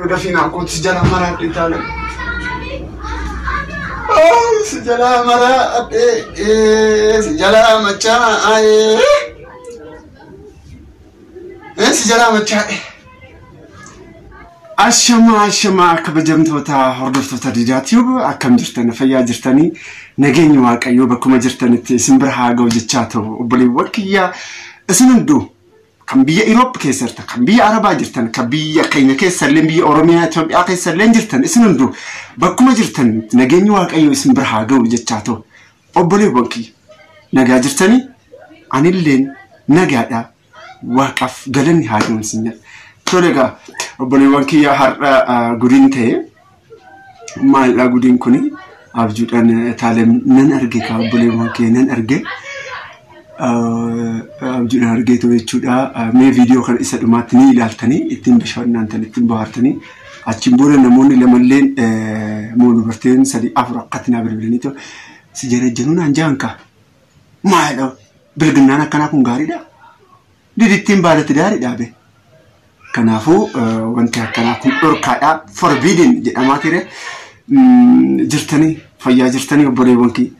Dafii naa kootu si jalaa maraadhe Itaalem. Si jalaa maraadhe si jalaa machaa'e. Si jalaa machaa'e. Ashamaa ashamaa kabajamtoota hordoftoota Diidaa Tube, akkam jirtan? Fayyaa jirtanii? Nageenyi Waaqayyoo bakkuma jirtanitti isin bira haa ga'u jechaa ta'u, obboleewwan kiyyaa isin hunduu kan biyya Europe keessa jirtan, kan biyya Arabaa jirtan, kan biyya keenya keessa illee, biyya Oromiyaa Itoophiyaa keessa illee jirtan, isin hunduu bakkuma jirtan nageenyi Waaqayyoo isin bira haa ga'u jechaa ta'u, obboleewwan kiyya nagaa jirtanii? Anilleen nagaadha, Waaqaaf galanni haa ga'u isin jedha. Tole egaa obboleewwan kiyya, har'a gudiin ta'e. Maalidha gudiin kuni? Abjuudhaan Itaalem nan arge kaa, obboleewwan kiyya, nan arge. Abjuudhaan argeetu jechuudha. Mee viidiyoo kana isa dhumaatti ni ilaaltanii ittiin bashannantan, ittiin bohaartanii, achiin booda namoonni lamalleen moo dubartiin sadii afur akkatti naa bilbilanii si jarajjanuu naan jaan kaa. Maalidha bilginnaan akkanaa kun? Gaariidha? Didittiin baalatti gaariidha be. Kanaafuu wanti akkanaa kun dhorkaadha. Forbidden jedhamaa ture. Jirtanii fayyaa jirtanii obboleewwan kiyya?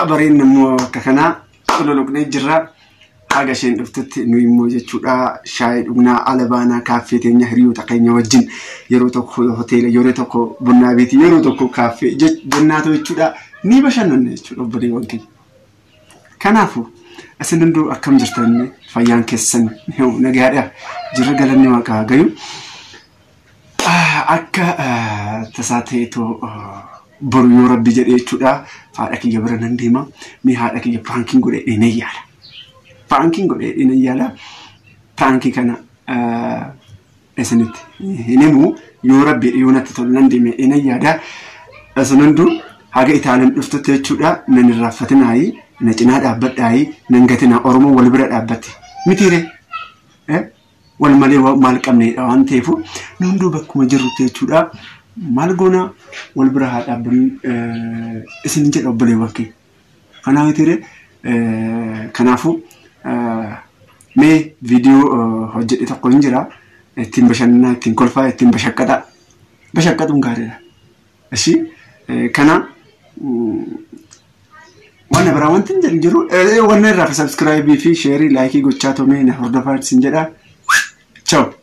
Bareen immoo akka kanaa ololoqnee jirra. Haga isheen dhuftutti nu immoo jechuudha shaayii dhugnaa, ala baanaa, kaaffee teenya hiriyoota keenya wajjin yeroo tokko hoteela, yeroo tokko bunnaa beetii, yeroo tokko kaaffee jennaatu jechuudha ni bashannanna jechuudha obboleewwan kiyya. Kanaafuu isin hunduu akkam jirtan? Fayyaan keessan nagaadha? Jirra, galanni Waaqaa gayu. Akka tasaa ta'eetoo boru yoo Rabbi jedhee jechuudha haadha kiyya bira nan deema. Mee haadha kiyya prankiin godhee nan yaala. Prankiin godhee nan yaala. Prankii kana isinitti hin himu, yoo Rabbi yoo natti tolu nan deeme nan yaada. Isin hunduu haga Itaaleen dhuftutti jechuudha nan irraanfatinaayi, na cinaa dhaabbadhaayi, nan gatinaa. Oromoo wal bira dhaabbatti mitiire, wal malee maal qabneedha waan ta'eef, nu hunduu bakkuma jirrutti jechuudha maal goona, wal bira haa dhaabbannu isin jedha obboleewwan keenya. Kanaaf mitiire, kanaafuu mee viidiyoo hojjedhe tokko hin jira, ittiin bashannanaa, ittiin kolfaa, ittiin bashaqqaxaa, bashaqqaxuun gaariidha. Ishii kana waan biraa wanti hin jiru. Wanna irraa fi subscribe fi share, like gochaa tomee na hordofaa isin jedha. Ciao.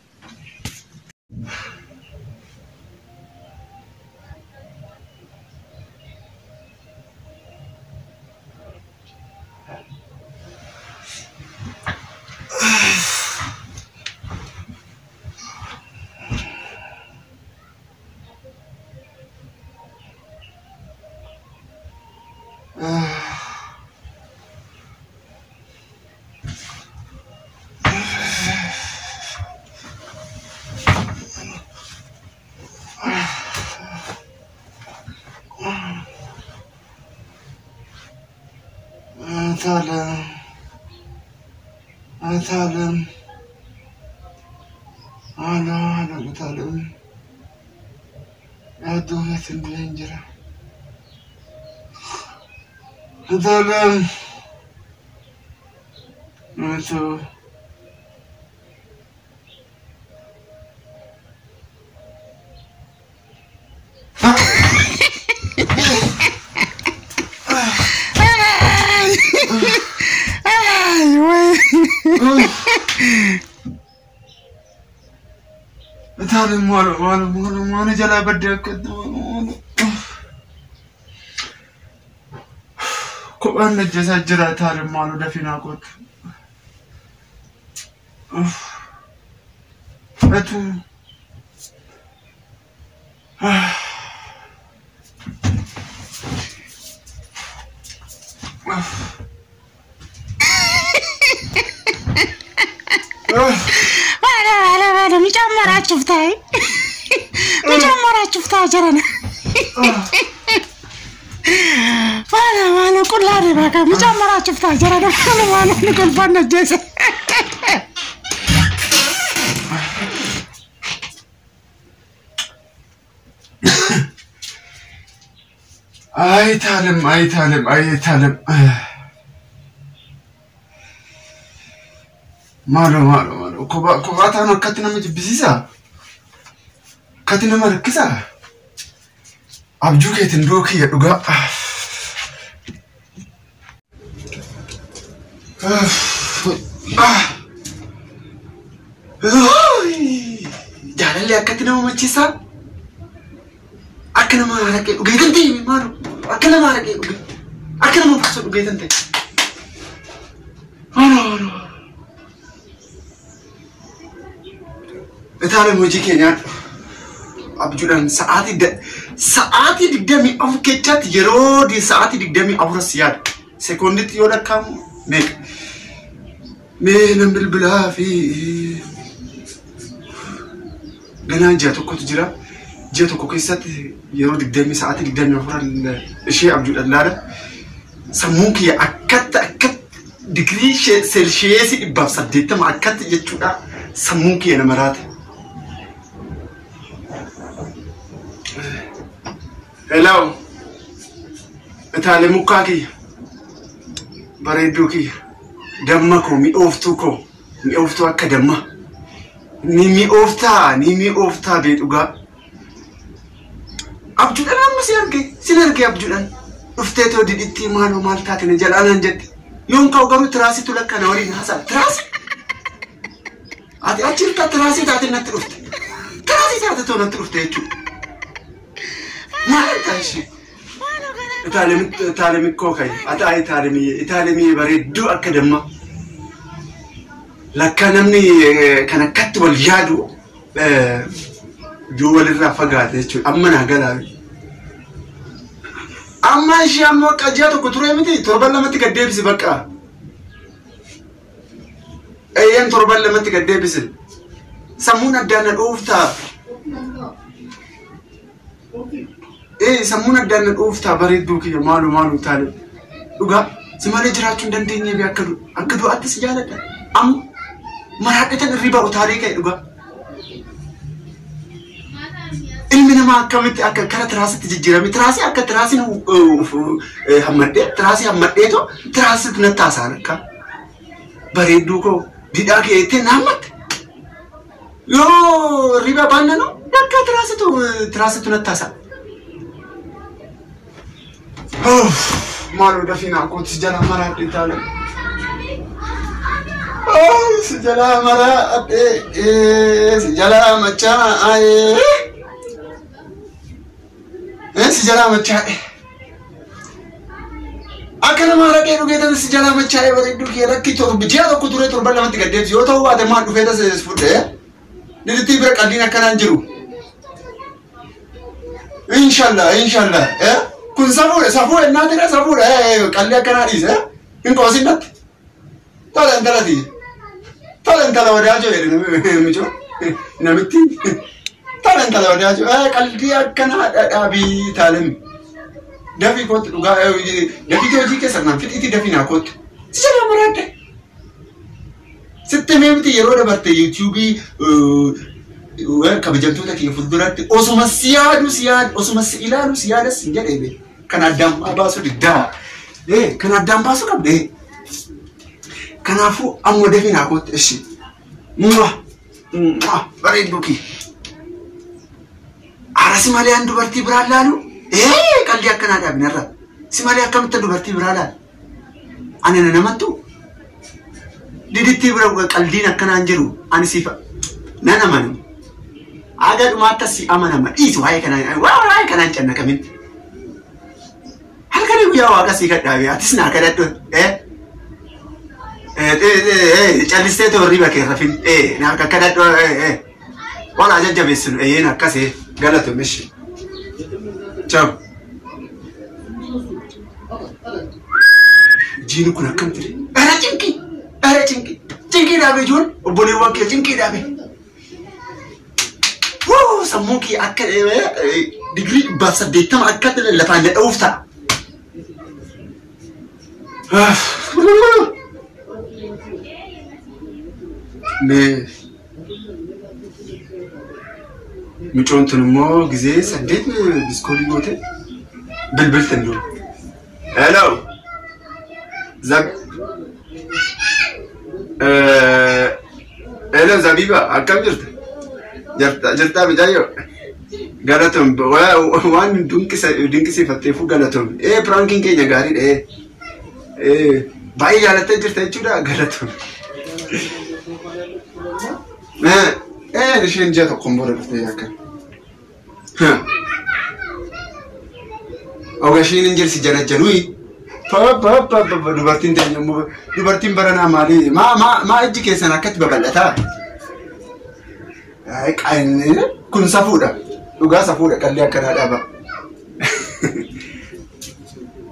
Itaalem. Itaalem. Alo, alo, Itaalem. Yaaddoo keetiin buleen jira. Itaalem. Nutu. Ay, güey. Itaalem, maalo, maalo, maalo, maalo jalaa baddee akkatti, maalo, maalo. Kophaan najjasaa jira Itaalem, maalo dafii naa kootu. Etu. Baala baala baala, micammarachuuf taa'e. Micammarachuuf taa'e jiran. Baala baala, qullaa deemaa kan micammarachuuf taa'e jiran. Baala baala, ni kolfaan ajjeese. Ay Itaalem, ay Itaalem, ay Itaalem. Maalo, maalo, maalo. Kophaa kophaa taanu akkatti nama jibbisiisaa? Akkati nama rakkisaa? Abjuu keetiin du'uu kiyya dhugaa. Jaalalli akkatti nama machiisaa? Akka nama haraqee dhugee kan ta'e maalu? Akka nama haraqee dhugee. Akka nama farsoo dhugee kan ta'e. Maalo maalo. Itaaleen hojii kee nyaadhu. Abjuudhaan sa'aatii 24 keessatti yeroo sa'aatii 24 as yaada. Sekoonditti yoo lakkaa'amu meeqa? Mee nan bilbilaa fi ganaan ji'a tokkotu jira. Ji'a tokko keessatti yeroo sa'aatii 24 ishee abjuudhaan laala. Sammuun kiyya akkatti akkatti digirii seelshiyeesii 180 akkatti jechuudha. Sammuun kiyya nama raate. Hello. Itaalee mukkaa kiyya. Bareedduu kiyya. Damma koo mi'ooftuu koo mi'ooftuu akka damma. Ni mi'ooftaa ni mi'ooftaa bee dhugaa. Abjuudhaan amma si arge sin arge abjuudhaan. Dhuftee too didhitti maaloo maal taate na jalaa naan jette. Yoon ka'u garuu tiraasitu lakka na waliin haasa'a. Tiraasii? Ati achi irraa tiraasii taate natti dhufte. Tiraasii taate too natti dhufte jechuudha. Maal ta'a ishee? Itaalee mikkoo ka'i. Ati ayi itaalee miyyee. Itaalee miyyee bareedduu akka damma. Lakka namni kan akkatti wal yaadu yoo walirraa fagaate jechuudha. Amma naa galaa. Amma ishee amma akka ji'a tokko turee miti torban lamatti gad deebisi bakka. Eeyyeen torban lamatti gad deebisi. Sammuun addaan na dhooftaa. Sammuun addaan na dhooftaa bareedduu kiyya maaloo maaloo taale. Dhugaa si malee jiraachuu hin dandeenye bee akka akka du'aatti si jaaladha. Amma maraadhetan irriba utaalee ka'e dhugaa. Ilmi namaa akkamitti akka kara tiraasitti jijjiirame tiraasii akka tiraasiin hammadhee tiraasii hammadheetoo tiraasitti natti haasa'an akka bareedduu koo didhaa kee jettee na hammatte. Yoo riba baannanu lakka tiraasitu natti haasa'a. Maaloo dafii naa kootti si jalaa maraadhee taale. Si jalaa maraadhee si jalaa machaa'ee. Si jalaa machaa'e. Akka nama haraqee dhugee tan si jalaa machaa'e bareedduu kee lakki torba ji'a tokko turee torban lamatti gad deebisi yoo ta'u baate maal dhufee tas fudhee didittii bira qalliin akkanaan jiru. Inshallah inshallah kun safuudha safuu ennaa tira safuudha qalli akkanaa dhiise hin qoosin natti. Tola intala tiyya. Tola intala wadaajoo jedhe namichoo namitti. Tola intala wadaajoo qalbii akkanaa dhadhaabii taalemi. Dafii kootti dhugaa dafii hojii keessa naan fixiitii dafii naa kootti. Si jalaa maraadde. Sitti himee miti yeroo dabarte yuutuubii kabajamtoota kiyya fuulduratti osuma si yaadu si yaadu osuma si ilaalu si yaadas hin jedhee bee. Kan addaan baasuu diddaa. Kan addaan baasuu qabde. Kanaafuu amma dafii naa kootti ishi. Mwah! Mwah! Bareedduu kiyya. Ara si malee an dubartii biraan laalu? Qalbii akkanaa dhaabinarra. Si malee akkamitti dubartii biraa laalu? Ani na namattu? Didittii bira qalbiin akkanaan jiru ani siif nan amanu. Aga dhumaatti si amanama dhiisu waa'ee kanaan waa'ee kanaan cannaqamin. Halkanii guyyaa waaqa sii kadhaabe atis naa kadhadhu. Callistee toorrii bakka hin rafin. Naa kadhadhu. Wala jajjabeessinu eeyyeen akkasii galatoom ishi. Ciao. Jiini kun akkam ture? Ara cinqii! Ara cinqii! Cinqii dhaabe ijoon obboleewwan kee cinqii dhaabe. Sammuun kee akka digirii 180 akka lafaan na dha'uuf ta'a. Mee mucoon tun immoo gizee 8 biskoolii goote bilbiltan dura. Hello. Zab. Hello Zabiba akkam jirta? Jirta jirta Bijaayyoo. Galatoom waan dinqisiifatteefuu galatoom. Piraankiin keenya gaariidha. Baay'ee jaalattee jirta jechuudha galatoom. Isheen ji'a tokkoon booda dhuftee akka. Oga ishiin hin jirsi janajjanuyi. Dubartiin teenya immoo dubartiin baranaa maali? Maa ijji keessan akkatti babal'ataa? Kun safuudha. Dhugaa safuudha qallee akkanaa dhaaba.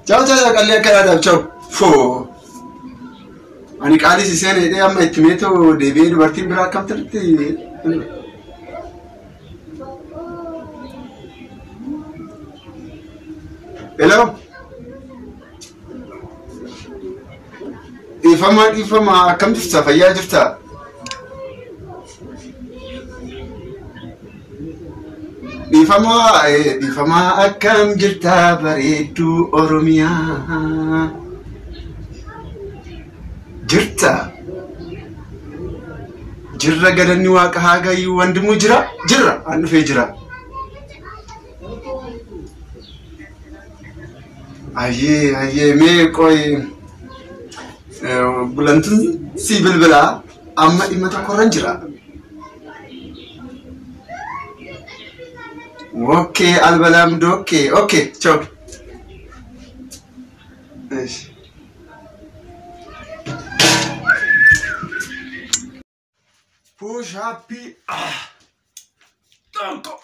Ciao ciao qallee akkanaa dhaab ciao. Foo. Ani qaalii si seena jedhee amma itti meetoo deebi'ee dubartiin biraa akkam turte? Hello. Dhiifama dhiifama akkam jirta fayyaa jirta? Dhiifama dhiifama akkam jirta bareedduu Oromiyaa? Jirta? Jirra galanni waaqa haa gayyuu wandimuu jira? Jirra an dhufee jira. Ayyee ayyee mee qoy bulantuun si bilbilaa amma dhimma tokkorran jira. Okay, albalam dokke. Okay, ciao. Push happy. Tokko,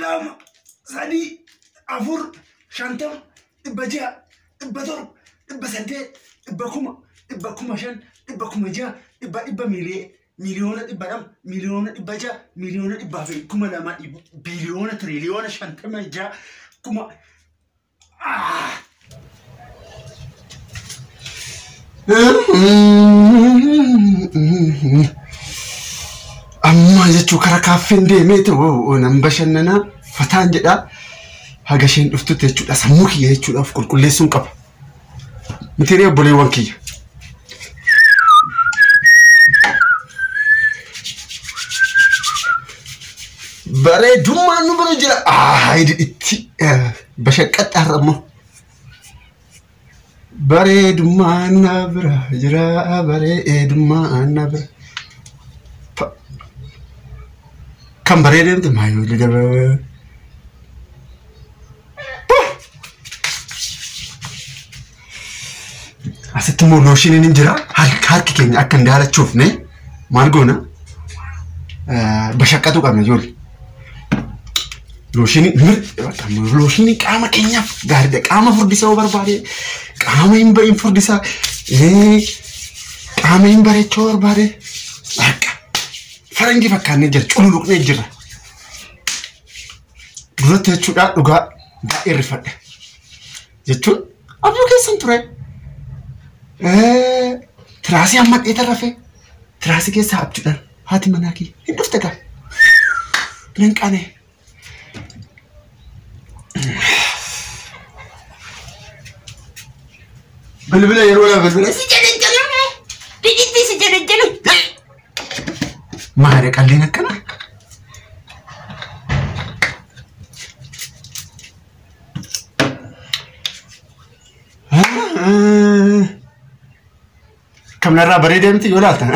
lama, sadii, afur, 50, 600, 700, 800, 1000, 5000, 6000, 100 miliyoona 200, miliyoona 600, miliyoona 102,000, biliyoona tiriliyoona 56 kuma. Amma jechuu karaa kaaffeen deemee ta'u nan bashannanaa fataan jedhaa haga isheen dhuftutti jechuudha sammuu kiyya jechuudhaaf qulqulleessuun qaba. Mitiiree obboleewwan kiyya. Bareedummaan nu bira jira. Itti bashaqqaxxaarra immoo. Bareedummaan na bira jira. Bareedummaan na bira. Kan bareedee maayoo gaba. Asitti immoo looshiniin hin jira. Harki keenya akka hin daalachuufne maal goona? Bashaqqatuu qabna ijoollee. Looshinii qaama keenyaaf gaariidha. Qaama furdisaa yoo barbaade, qaama hin bahin furdisaa, qaama hin bareechuu barbaade. Bakka faranjii fakkaannee jira, cululuqnee jira. Duratti jechuudha dhugaa baay'ee rifadhe. Jechuun abjuu keessan ture. Tiraasii amma dheeta rafee tiraasii keessa abjuudhaan haati manaa kiyya hin dhufte gaa. Nan qaanee. Bilbila yeroo lama bilbila si jedhe diditti si jedhe maali qalleen akkana? Kam narraa bareedee miti yoo laaltan?